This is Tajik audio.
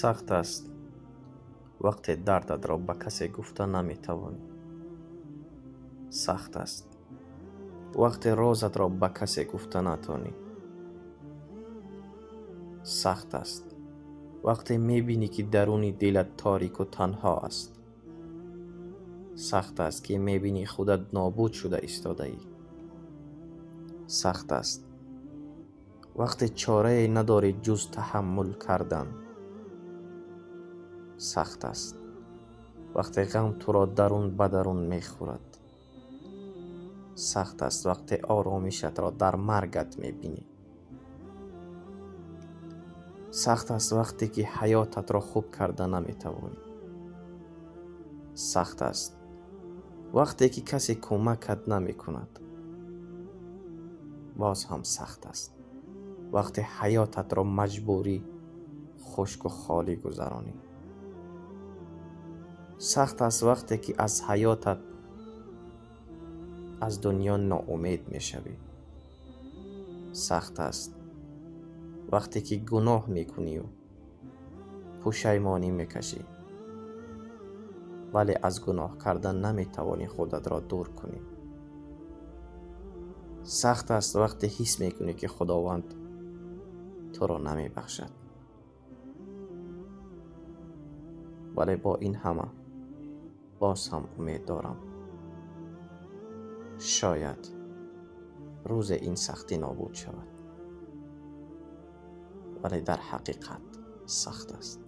Сахт аст вақте дардатро ба касе гуфта наметавонӣ. Сахт аст вақте розатро ба касе гуфта натонӣ. Сахт аст вақте мебинӣ, ки даруни дилат торику танҳо аст. Сахт аст, ки мебинӣ худат нобуд шуда истодаӣ. Сахт аст вақте чорае надорӣ ҷуз таҳаммул кардан. Сахт аст вақте ғам туро дарун ба дарун мехӯрад. Сахт аст вақте оромишатро дар маргат мебинӣ. Сахт аст вақте ки ҳаётатро хуб карда наметавонӣ. Сахт аст вақте ки касе кӯмакат намекунад. Боз ҳам сахт аст вақте ҳаётатро маҷбурӣ хушку холӣ гузаронӣ. Сахт аст вақте ки аз ҳаётат, аз дунё ноумед мешавӣ. Сахт аст вақте ки гуноҳ мекунию пушаймонӣ мекашӣ, вале аз гуноҳ кардан наметавонӣ худатро дур кунӣ. Сахт аст вақте ҳис мекунӣ, ки Худованд туро намебахшад, вале бо ин ҳама боз ҳам умед дорам, шояд рӯзе ин сахтӣ нобуд шавад, вале дар ҳақиқат сахт аст.